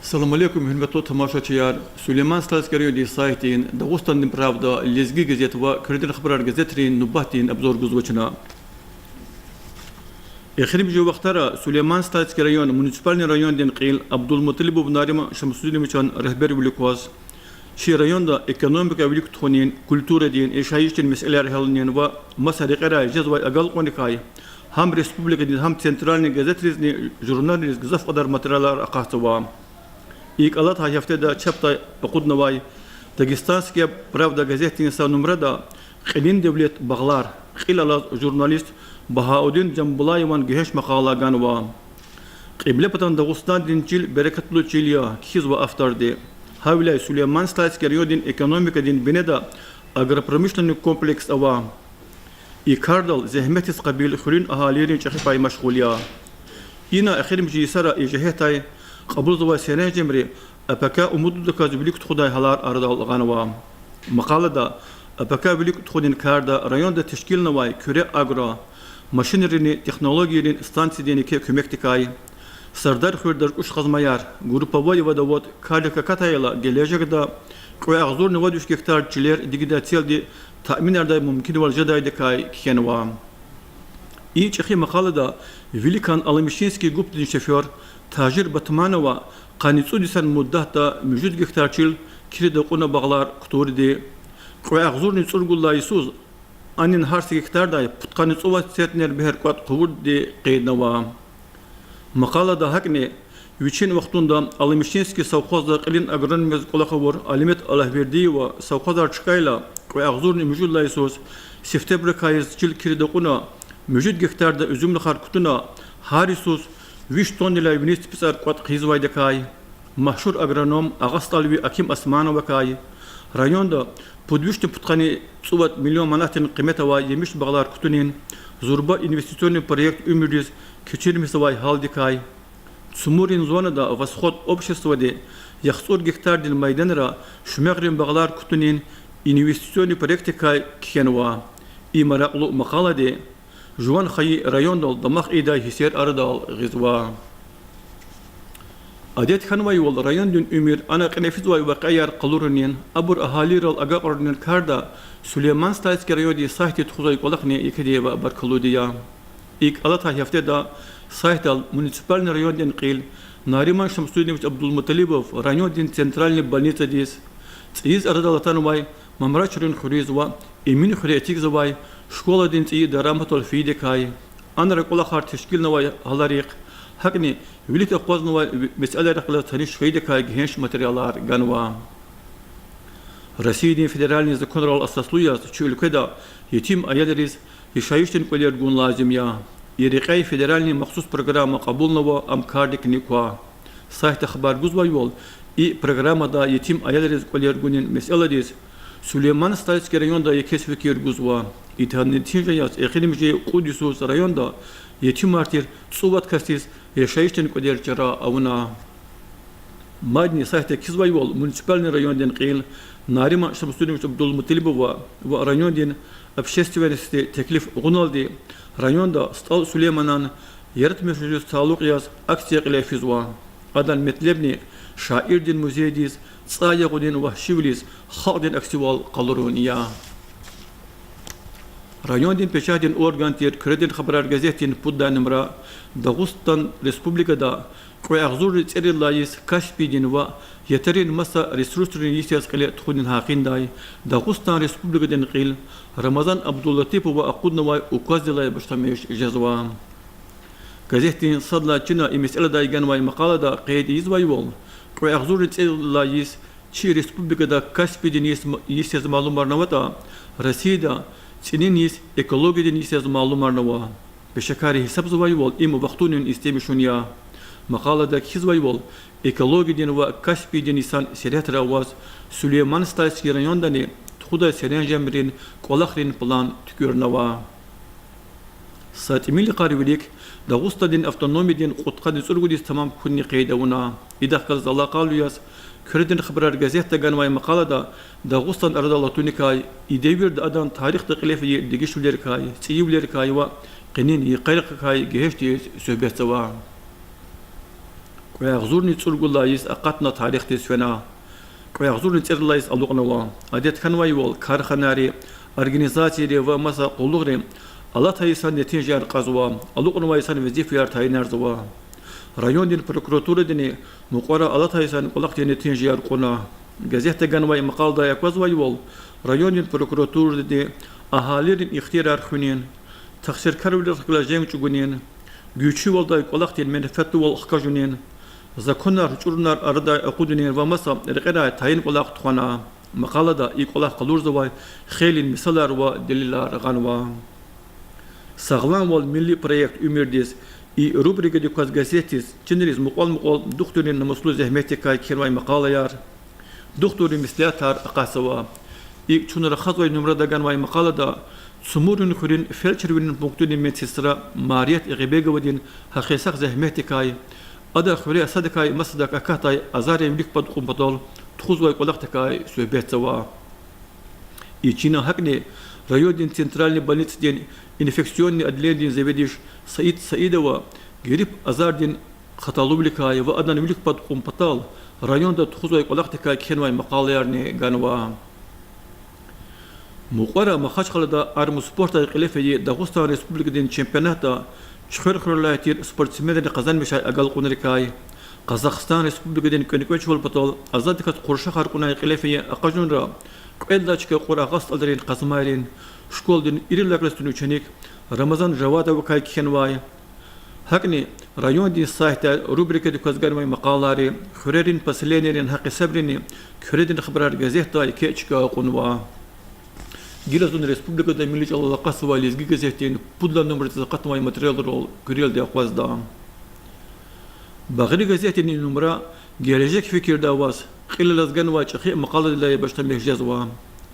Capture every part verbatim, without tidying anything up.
Салам алейкум, гьуьрметлу тамашачияр! Сулейман-Стальский райондин сайтдин, Дагъустандин правда, Лезги газет ва Куьредин хабарар газетрин нубатдин обзор гузва чна. Эхиримжи вахтара Сулейман-Стальский район муниципальный райондин кьил Абдулмуталибов Нариман Шамсудиновичан регьбервилик кваз, чи районда экономика вилик тухунин, культурадин, яшайишдин месэлаяр гьялунин ва маса рекьерай жезвай агалкьунрикай гьам республикадин, гьам центральный газетризни журналриз гзаф кьадар материалар акъатзава. ИкӀ алатай гьафтеда чапдай акъуднавай Дагестанская правда газетдин са нумрада кьилин девлет, багълар кьил алаз журналист Багьаудин Жамбулаеван гегьенш макъала ганва. Кьиблепатан Дагъустандин чил берекатлу чил я, кхьизва авторди. Гьавиляй Сулейман-Стальский райондин экономикадин бинеда агропромышленный комплекс ава. И кардал зегьметдиз кьабил хуьруьн агьалийрин чӀехи пай машгъул я. Ина эхиримжи йисара и жигьетдай кьабулзавай серенжемри АПК умудлудаказ вилик тухудай гьалар арадал гъанва. Макъалада АПК вилик тухунин карда районда тешкилнавай Куьре-Агро машинрини технологийрин станцидин еке куьмекдикай, Сардархуьре дажкӀуш къазмаяр, групповой водовод кардик акатайла, гележегда кьве агъзурни вад виш гектар чилер дигидай целди таъминардай мумкинвал жедайдакай кхьенва. И чӀехи макъалада виликан Аламишинский ГУПдин шофёр Тажир Батманова къанни цӀуд йисан муддатда муьжуьд гектар чил кирид акьуна багълар кутуриди, кьве агъзурни цӀуругуд лагьай йисуз анин гьар са гектардай пудкъанни цӀувад центнер бегьер кӀватӀ хъувурди къейднава. Макъалада гьакӀни вичин вахтунда Аламишинский совхозда кьилин агроном яз кӀвалах авур Алимет Аллагьвердиева совхозар чкӀайла кьве агъзурни муьжуьд лагьай йисуз сифтебурукай яз чил кирид акьуна, муьжуьд гектарда уьзуьмлухар кутуна, гьар йисуз виш тоннайла виниз ципицӀар кӀватӀ хъийизвайдакай, машгьур агроном, агъа СтӀалви Аким Османовакай, районда пуд вишни пудкъанни цӀувад миллион манатдин къимет авай емиш багълар кутунин зурба инвестиционный проект уьмуьрдиз кечирмишзавай гьалдикай, Цумурин зонада Восход обществоди яхцӀур гектардин майданра шумягърин багълар кутунин инвестиционный проектдикай кхьенва. И маракьлу макъалади жуван хайи райондал дамах ийидай гьиссер арадал гъизва. Адет хьанвайвал, райондин уьмуьр, ана кьиле физвай вакъиаяр къалурунин, абур агьалийрал агакьарунин карда Сулейман-Стальский райондин сайтди тухузвай кӀвалахни екеди ва баркаллуди я. ИкӀ алатай гьафтеда сайтдал муниципальный райондин кьил Нариман Шамсудинович Абдулмуталибов райондин центральный больницадиз, цӀийиз арадал атанвай Мамрачурин хуьруьз ва Эминхуьре эцигзавай школадин цӀийи дараматдал фейидакай, анра кӀвалахар тешкилнавай гьаларихъ, гьакӀни вилик акъвазнавай месэлайрихъ галаз таниш хьайидакай гегьенш материалар ганва. Россиядин федеральный законрал асаслу яз чи уьлкведа етим аялриз яшайишдин кӀвалер гун лазим я. И рекьяй федеральный махсус программа кьабулнава, ам кардикни ква. Сайтда хабар гузвайвал, и программада етим аялриз кӀвалер гунин месэладиз Сулейман-Стальский районда екез фикир гузва. Итанни тинжа яз эхиримжи кьуд йисуз районда етимар тир цӀувад касдиз яшайишдин кӀвалер чара авуна. Мадни сайтда кхьизвайвал, муниципальный райондин кьил Нариман Шамсудинович Абдулмуталибова ва райондин общественностди теклиф гъуналди районда СтӀал Сулейманан яратмишуниз талукь яз акция кьиле физва. Адан метлебни шаирдин музейдиз цӀай ягъунин ва гьавиляй халкьдин аксивал къалурун я. Райондин печатдин орган тир Куьредин хабарар газетдин пуд лагьай нумра Дагъустан Республикада кьве агъзурни цӀерид лагьай йис Каспийдин ва Етарин маса ресурсрин йис яз кьиле тухунин гьакъиндай Дагъустан Республикадин кьил Рамазан Абдулатипова акъуднавай указдилай башламиш жезва. Газетдин сад лагьай чина и месэладай ганвай макъалада къейд ийизвайвал, кьве агъзурни цӀерид лагьай йис чи республикада Каспийдин йис, йис яз малумарнаватӀа, Россияда цӀинин йис экологиядин йис яз малумарнава. Пешекарри гьисабзавайвал, им вахтунин истемишун я. Макъалада кхьизвайвал, экологиядин ва Каспийдин йисан сергьятра аваз Сулейман-Стальский райондани тухудай серенжемрин кӀвалахрин план туькӀуьрнава. Са тӀимил йикъар вилик Дагъустандин автономиядин кьудкъанни цӀуругуд йис тамам хьунни къейд авуна. Идахъ галаз алакъалу яз Куьредин хабарар газетда ганвай макъалада Дагъустан арадал атуникай, и девирда адан тарихда кьиле фейи дегишвилерикай, цӀийивилерикай ва къенин йикъарихъай гегьеншдиз суьгьбетзава. Кьве агъзурни цӀуругуд лагьай йис акъатна тарихдиз фена. Кьве агъзурни цӀерид лагьай йис алукьнава. Адет хьанвайвал, карханайри, организацийри ва маса къуллугъри алатай йисан нетижаяр кьазва, алукьнавай йисан везифаяр тайинарзава. Райондин прокуратурадини мукьвара алатай йисан кӀвалахдин нетижаяр кьуна. Газетда ганвай макъаладай аквазвайвал, райондин прокуратурадини агьалийрин ихтиярар хуьнин, тахсиркарвилихъ галаз женг чӀугунин, гуьйчивалдай кӀвалахдин менфятлувал хкажунин, законар, чӀурунар арадай акъудунин ва маса рекьерай тайин кӀвалах тухвана. Макъалада и кӀвалах къалурзавай хейлин мисалар ва делилар гъанва. Сагъламвал милли проект уьмуьрдиз, и рубрикадик кваз газетдиз чинриз мукьвал-мукьвал духтуррин намуслу зегьметдикай кхьенвай макъалаяр, духтуррин меслятар акъатзава. ИкӀ, чун рахазвай нумрада ганвай макъалада Цумуррин хуьруьн фельдшервилин пунктунин медсестра Марият Эгъебеговадин гьакъисагъ зегьметдикай, адан хуьре садакай масадак акатдай азаррин вилик пад кьун патал тухузвай кӀвалахдикай суьгьбетзава. И чина гьакӀни райондин центральный больницадин инфекционный отделениедин заведующий Саид Саидова грипп азардин хаталувиликай ва адан вилик пад кьун патал районда тухузвай кӀвалахдикай кхьенвай макъалаярни ганва. Мукьвара Махачкъалада армспортдай кьиле фейи Дагъустан Республикадин чемпионатда чуьхверхуьрелай тир спортсменри къазанмишай агалкьунрикай, Къазахстан Республикадин кӀвенкӀвечвал патал азаддаказ къуршахар кьунай кьиле фейи акъажунра кьвед лагьай чка кьур агъа СтӀалрин Къазмайрин школадин ирид лагьай классдин ученик Рамазан Жавадовакай кхьенвай, гьакӀни райондин сайтдай рубрикадик кваз ганвай макъалайри, хуьрерин поселенийрин гьакъисабурни Куьредин хабарар газетдай еке чка кьунва. Гила зун республикада милли чӀалал акъатзавай Лезги газетдин пуд лагьай нумрадиз акъатнавай материалрал куьрелди акъвазда. Багъри газетдин и нумра гележег фикирда аваз, кьил алаз ганвай чӀехи макъаладилай башламиш жезва.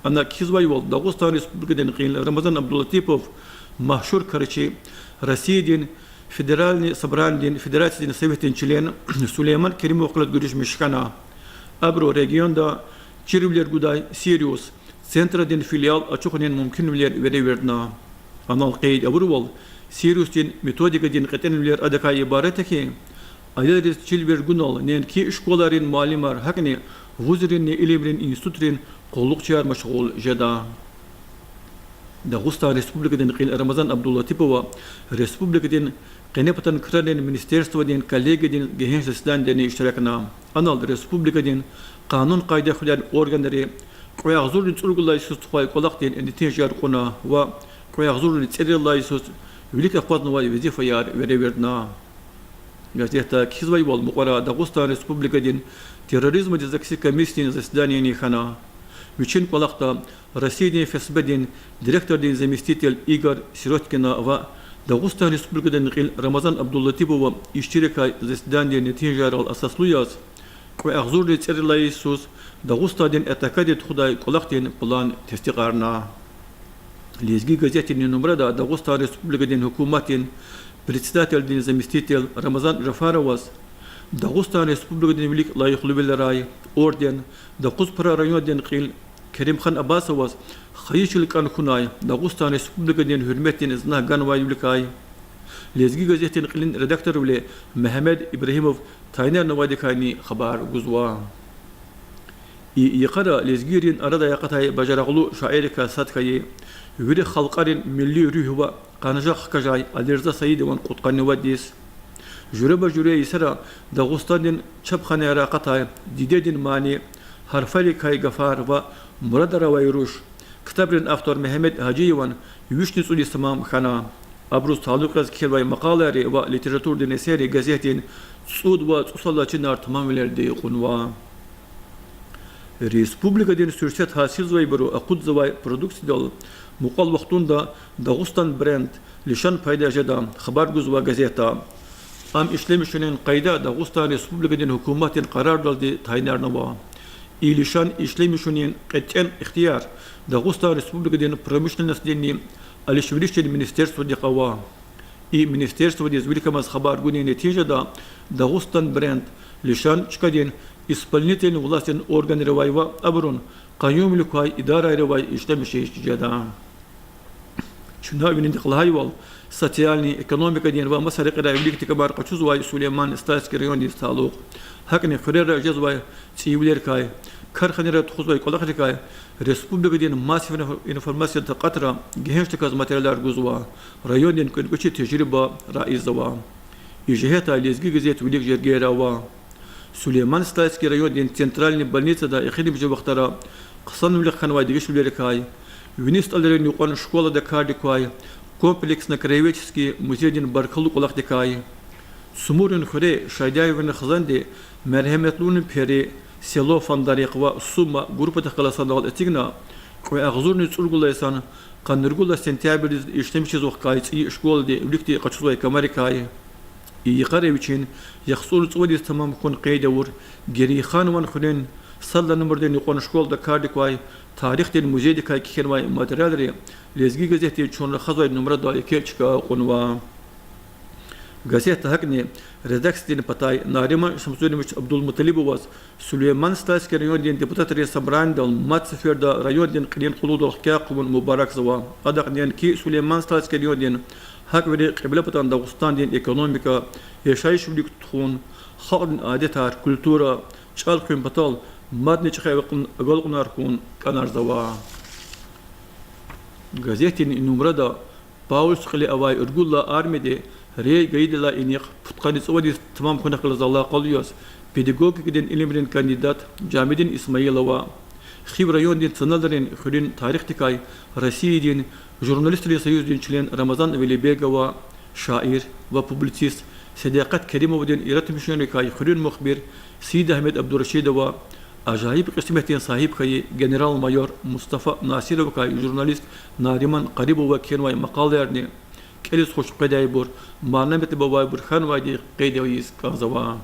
Ана кхьизвайвал, Дагъустан Республикадин кьил Рамазан Абдулатипов машгьур крарчи, Россиядин Федеральный Собранидин Федерациядин Советдин член Сулейман Керимовахъ галаз гуьруьшмиш хьана. Абуру регионда чирвилер гудай Сириус центрадин филиал ачухунин мумкинвилер веревирдна. Анал къейд авурвал, Сириусдин методикадин кьетӀенвилер адакай ибарат я хьи, аялриз чирвилер гунал неинки школайрин муаллимар, гьакӀни вузринни илимрин институтрин къуллугъчияр машгъул жеда. Дагъустан Республикадин кьил Рамазан Абдулатипова республикадин къенепатан крарин министерстводин коллегиядин гегьенш заседанидани иштиракна. Анал республикадин къанун-къайда хуьдай органри кьве агъзурни цӀуругуд лагьай йисуз тухвай кӀвалахдин нетижаяр кьуна ва кьве агъзурни цӀерид лагьай йисуз вилик акъвазнавай везифаяр веревирдна. Газетда кхьизвайвал, мукьвара Дагъустан Республикадин терроризмдиз акси комиссиядин заседанияни хьана. Вичин кӀвалахда Россиядин ФСБ-дин директордин заместитель Игорь Сироткина ва Дагъустан Республикадин кьил Рамазан Абдулатипова иштиракай заседанидин нетижайрал асаслу яз, кьве агъзурни цӀерид лагьай йисуз Дагъустандин атакади тухудай кӀвалахдин план тестикьарна. Лезги газетдин и нумрада Дагъустан Республикадин гьукуматдин председателдин заместитель Рамазан Жафароваз Дагъустан Республикадин вилик лайихлувилерай орден, Докъузпара райондин кьил Керимхан Абасоваз хайи чил кӀан хьунай Дагъустан Республикадин гьуьрметдин знак ганвайвиликай, Лезги газетдин кьилин редакторвиле Мегьамед Ибрагьимов тайинарнавайдикайни хабар гузва. И йикъара лезгийрин арадай акъатай бажарагълу шаиррикай сад хьайи, вири халкьарин милли руьгь ва къанжах хкажай Алирза Саидован кьудкъанни вад йис, жуьреба-жуьре йисара Дагъустандин чапханайра акъатай Дидедин мани, Гьарфарикай гафар ва Мурадара авай руш ктабрин автор Мегьамед Гьажиеван вишни цӀуд йис тамам хьана. Абуруз талукь яз кхьенвай макъалайри ва литературадин эсерри газетдин цӀуд ва цӀусад лагьай чинар тамамвилелди кьунва. Республикадин суьрсет гьасилзавайбуру акъудзавай продукциядал мукьвал вахтунда Дагъустан бренд лишан пайда жеда, хабар гузва газета. Ам ишлемишунин къайда Дагъустан Республикадин гьукуматдин къарардалди тайинарнава. И лишан ишлемишунин кьетӀен ихтияр Дагъустан Республикадин промышленностдинни алишвилишдин министерстводихъ ава. И министерстводиз виликамаз хабар гунин нетижада Дагъустан бренд лишан чкадин исполнительный властдин органри авай ва абурун къаюмвилик квай идарайри авай ишлемишиз чидач. Чна винидихъ лагьайвал, социальный, экономикадин ва маса рекьерай виликди кӀамар къачузвай Сулейман-Стальский райондиз талукь, гьакӀни хуьрера жезвай цӀийивилерикай, карханайра тухузвай кӀвалахрикай республикадин массовый информациядин такьатра гегьеншдаказ материалар гузва, райондин кӀвенкӀвечи тежриба райиззава. И жигьетдай Лезги газет вилик жергейра ава. Сулейман-Стальский райондин центральный больницада эхиримжи вахтара хъсанвилихъ хьанвай дегишвилерикай, вини СтӀалрин юкьван школада кардик квай комплексный краеведческий музейдин баркаллу кӀвалахдикай, Цумурин хуьре Шайдаеврин хизанди Мергьеметлуни пери, Село Фандарихъ ва Сума группадихъ галаз санал эцигна, кьве агъзурни цӀуругуд лагьай йисан къанни ругуд лагьай сентябрдиз ишлемишиз вахкай цӀийи школади виликди къачузвай камарикай. И йикъари вичин яхцӀурни цӀувадиз тамам хьун къейд авур Герейханован хуьруьн сад лагьай нумрадин юкьван школада кардик квай тарихдин музейдикай кхьенвай материалри Лезги газетдин чун рахазвай нумрада еке чка кьунва. Газетда гьакӀни редакциядин патай Нариман Шамсудинович Абдулмуталибоваз Сулейман-Стальский райондин депутатрин собранидал мад сеферда райондин кьилин къуллугъдал хкягъ хъувун мубаракзава. Адахъни ки Сулейман-Стальский райондин гьакӀ вири Кьиблепатан Дагъустандин экономика, яшайишвилик тухун, халкьдин адетар, культура, чӀал хуьн патал мадни чӀехи агалкьунар хьун кӀанарзава. Газетдин и нумрада Паулс кьиле авай ругуд лагьай армиядин рейд гайидалай инихъ пудкъанни цӀувадиз тамам хьунихъ галаз алакъалу яз педагогикадин илимрин кандидат Жамидин Исмаил ава, Хив райондин Цаналрин хуьруьн тарихдикай Россиядин журналистрин союздин член Рамазан Велибег ава, шаир ва публицист Седекъат Керимовадин яратмишунрикай хуьруьн мухбир Сиидагьмед Абдурашидова, ажайиб кьисметдин сагьиб хьайи генерал-майор Мустафа Насировакай журналист Нариман Къарибова кхьенвай макъалаярни кӀелиз хуш къведайбур, мана-метлеб авайбур хьанвайди къейд ийиз кӀанзава.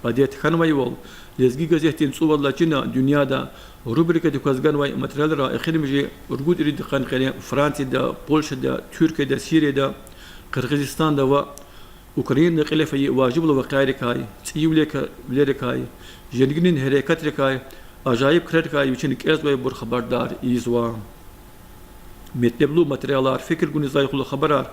Адет хьанвайвал, Лезги газетдин цӀувад лагьай чина дуьньяда рубрикадик кваз ганвай материалра эхиримжи ругуд ирид йикъан къене Францияда, Польшада, Туьркияда, Сирияда, Къиргъизистанда ва Украинада кьиле фейи важиблу вакъиайрикай, цӀийивилерикай, женгинин гьерекатрикай, ажайиб крарикай вичин кӀелзавайбур хабардар ийизва. Метлеблу материалар, фикир гуниз лайихлу хабарар,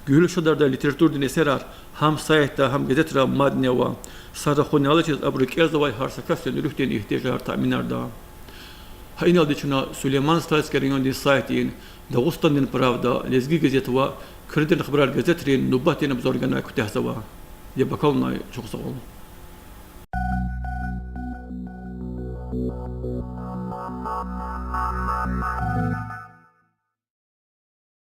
гуьгьуьл шадардай литературадин эсерар гьам сайтда, гьам газетра мадни ава. Са рахунни алачиз абуру кӀелзавай гьар са касдин руьгьдин игьтияжар таъминарда. Гьа иналди чна Сулейман-Стальский райондин сайтдин Дагъустандин правда, Лезги газет ва Куьредин хабарар газетрин нубатдин обзор ганай куьтягьзава. Яб акалунай чухсагъул.